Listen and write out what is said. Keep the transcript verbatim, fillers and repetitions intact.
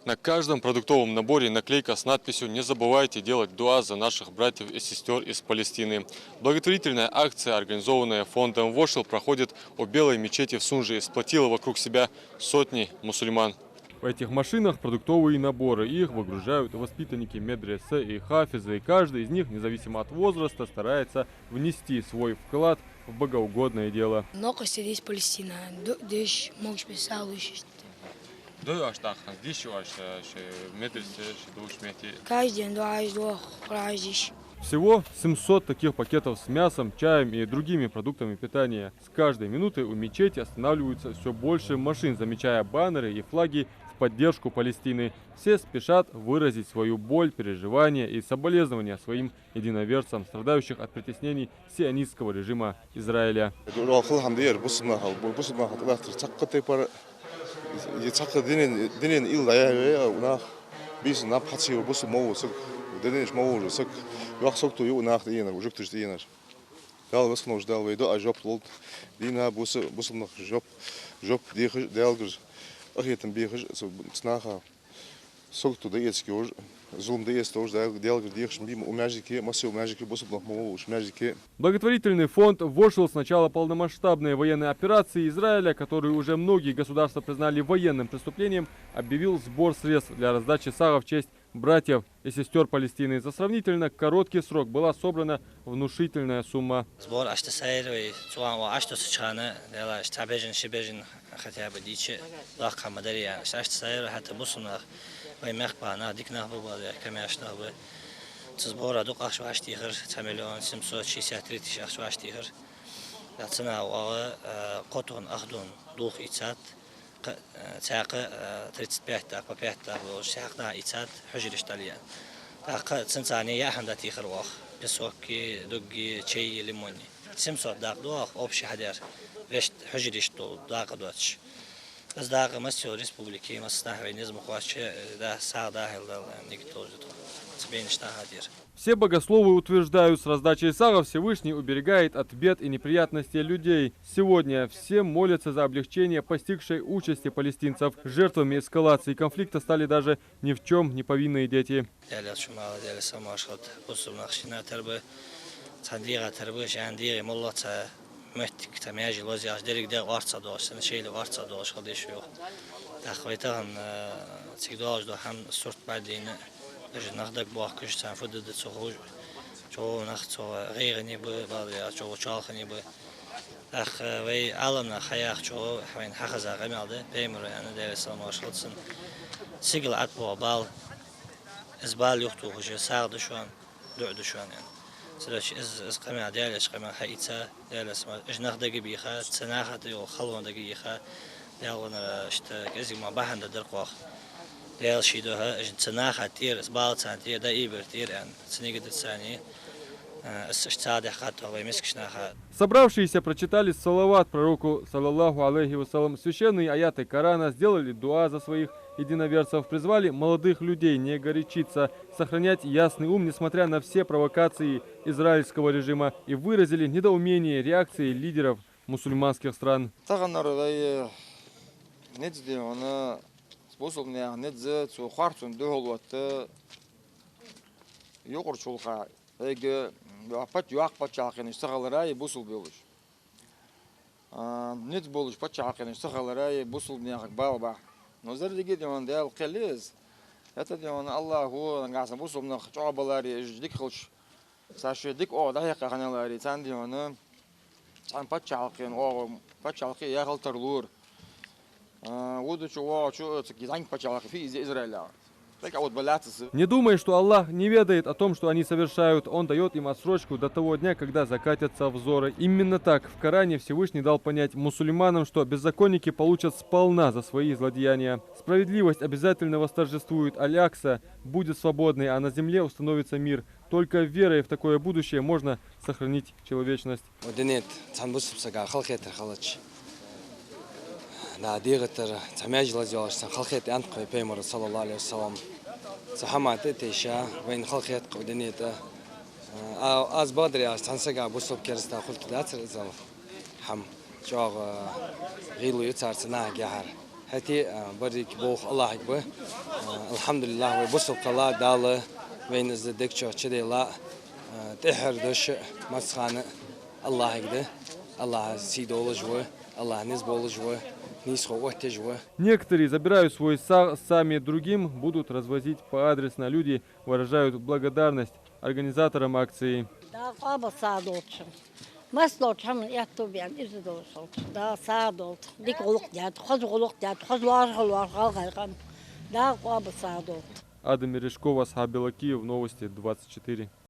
На каждом продуктовом наборе наклейка с надписью: «Не забывайте делать дуа за наших братьев и сестёр из Палестины». Благотворительная акция, организованная фондом «Вошел», проходит у Белой мечети в Сунже и сплотила вокруг себя сотни мусульман. В этих машинах продуктовые наборы. Их выгружают воспитанники медресе и хафизы. И каждый из них, независимо от возраста, старается внести свой вклад в богоугодное дело. Нокъостий деш Палестина, ду-, деш могаш беса луш. Дой оаш дахканца, деш оаш, э, шоай медресе, шоай долча метте? Каждый день дуаш, дуаш, хураж деш. Всего семьсот таких пакетов с мясом, чаем и другими продуктами питания. С каждой минутой у мечети останавливаются всё больше машин, замечая баннеры и флаги в поддержку Палестины. Все спешат выразить свою боль, переживания и соболезнования своим единоверцам, страдающих от притеснений сионистского режима Израиля. Дурал хала хӀама да ер, бусалба наха, бусалба наха тӀадаттар цхьаккха тайпара, е цхьаккха динен, динен илла дӀаяхьа вай, а, у нах бийсан наб хьацийва бусалба ма ву саг, диненаш ма вужу саг, йоккха сагото я у нах тӀаенар, у жугташа тӀаенар. Дала васкханаш, Дала вай дуӀа жоп лолда. Дийна буса, бусалба нах жоп, жоп дехаш, Даьлагара къахетам бехаш, цу, цу наха сагото дӀаэца йолаш, зулам дӀаэца йолаш, Даьл-, Даьлагара дехаш ма бий ма у маьждиге, массайолча маьждиге, бусалба нах ма вовлу уж маьждиге. Благотворительный фонд «Вошел» с начала полномасштабной военной операции Израиля, которую уже многие государства признали военным преступлением, объявил сбор средств для раздачи сагӀов в честь братьев и сестёр Палестины. За сравнительно короткий срок была собрана внушительная сумма. Сбор иштта сайра вай, цу ван ва иштта сачхана, дела иштта бежан, ши бежан хотя бы дича, лакха ма дари ян. Иштта сайра хӀаьта бусалба нах, вай мехка нах, дика нах ба, бала, камаьрша нах ба. Цу сбора дукха ахча вӀашагӀтехар, цхьа миллион семьсот шестьдесят три тысячи ахча вӀашагӀтехар. Я цана вагӀа, э, кхо тонн ахдон дулх ийцад. Кхы, э, цхьаькха, э, тридцать пять дакъа, по пять дакъа болаш, цхьаькха нах ийцад хьужарашта дӀале. ТӀаккха цунца цхьана яа хӀама дӀатехар оаха. Песок, дуг, чай, лимон. Семьсот дакъа да оаха общий хьадаьр. Вешта хьужарашта дола дакъа доацаш. Из дакъа массайолча республике, массанахьа вай низ ма кхоачча, э, да, сагӀа дӀахьийла Дала, нигат долаш да тхо. Цу бейнаш наха тӀера. Все богословы утверждают, с раздачей сагӀов Всевышний уберегает от бед и неприятностей людей. Сегодня все молятся за облегчение постигшей участи палестинцев. Жертвами эскалации конфликта стали даже ни в чём не повинные дети. Даьла элча, Даьла салам-моаршал хилда, бусалба нах шийна тара ба, цхьан дегӀа тара ба, шийна дегӀа моллагӀа цхьа моттиг, цхьа маьже лозаяьлча, деррига дегӀ орцагӀдоалаш, цхьан шоайла орцагӀдоалаш хила дезаш ва йоах. ТӀаккха вай тахан, э, цига доаллаш дола хӀама сурт бӀаргадайна, уж нах дагабоахкаш, царна фу де деза ца ховш, чӀоагӀа нах цу гӀайгӀане ба, бала яц, чӀоагӀа чоалхане ба. ТӀаккха вай Ӏаламнаха хьаяхачох, вайна хьахеза къамаьл да, пайхамара аьннад, Даьла салам-моаршал хилда цунна: сигала ӀотӀабоагӀа бала, из бала юхатохаш сагӀа да шоана, дуӀа да шоана, аьнна. Цудухьа из, из къамаьл, Даьла элчан къамаьл хьаийца, Даьла салам-моаршал, уж нах дагабийха, цу наха тӀа йола халон дагайийха, Даьлагара иштта кӀезига ма бахьан дар кхоаха. Даьла ший духьа, уж цу наха тӀера, из бала царна тӀера, дӀаайбар тӀера, аьнна. Цу нигат царна, э, из иштта цаӀ дехкад вай мискача наха. Собравшиеся прочитали салават пророку, саллаллаху алейхи ва саллям, священные аяты Корана, сделали дуа за своих единоверцев, призвали молодых людей не горячиться, сохранять ясный ум, несмотря на все провокации израильского режима, и выразили недоумение реакции лидеров мусульманских стран. Таханара вай низ да хьона, бусалба наьха низ, цу харцонна духьал отта юкъарча гӀулакха, вайга йоккха паччахьалкхенаш ца хилара, е бусалба болаш, а, низ болаш паччахьалкхенаш ца хилара, е бусалба наьхага бала бахьа. Но зеррига а да хьона Даьла кхел я из. ХӀаьта да хьона АллахӀа нагахьа санна бусалба нах чӀоагӀа баларе, уж дика хилча, цар шоай дика оагӀув дӀахьекха хинналаре, царна да хьона цхьан паччахьалкхен оагӀув, паччахьалкхе яхал тарлора. А, вудачу, воагӀачу, цига зӀамига паччахьалкхе фу из я Израиль. Так а вот балаца. Не думай, что Аллах не ведает о том, что они совершают. Он даёт им отсрочку до того дня, когда закатятся взоры. Именно так в Коране Всевышний дал понять мусульманам, что беззаконники получат сполна за свои злодеяния. Справедливость обязательно восторжествует, Аль-Акса будет свободной, а на земле установится мир. Только верой в такое будущее можно сохранить человечность. Укх дунен тӀа цхьан бусалба сага халахетар хилча, дӀа дегӀа тӀара цхьа маьже лозаяьлча, царна халахета аьннад-кх вай пайхамара, саллаллаху алейхи ва саллям. Цу хӀаман тӀа а тайша, вайна халахетар укх дунен тӀа. А, аз бакъдар аьлча, цхьан сага, бусалба, кераста хулийтар дацар из хӀама. ЧӀоагӀа гӀийла я цар цу нахага яхьар. ХӀаьта а, барриг болх АллахӀага ба. А, алхьамдулиллахӀ, вай бусалба хилла Дала вайна из дег чу чуделла, а, тӀеххьара дош а, массахана а АллахӀага да. АллахӀ сий долаш ва, АллахӀ низ болаш ва, нийсхо оттаеш ва. Некоторые, забирая свой сагӀа, сами другим будут развозить по адресной. Люди выражают благодарность организаторам акции. Дала къоабал сагӀа долда шун. Масса долча хӀаман аьттув бе аьнна, из долаш долча. Дала сагӀа долда. Дика гӀулакх даьд, хоза гӀулакх даьд, хоза лоархӀ лоархӀ гӀалгӀай къам. Дала къоабал сагӀа долда. Адам Мережков, Асхьаб Белокиев, Новости двадцать четыре.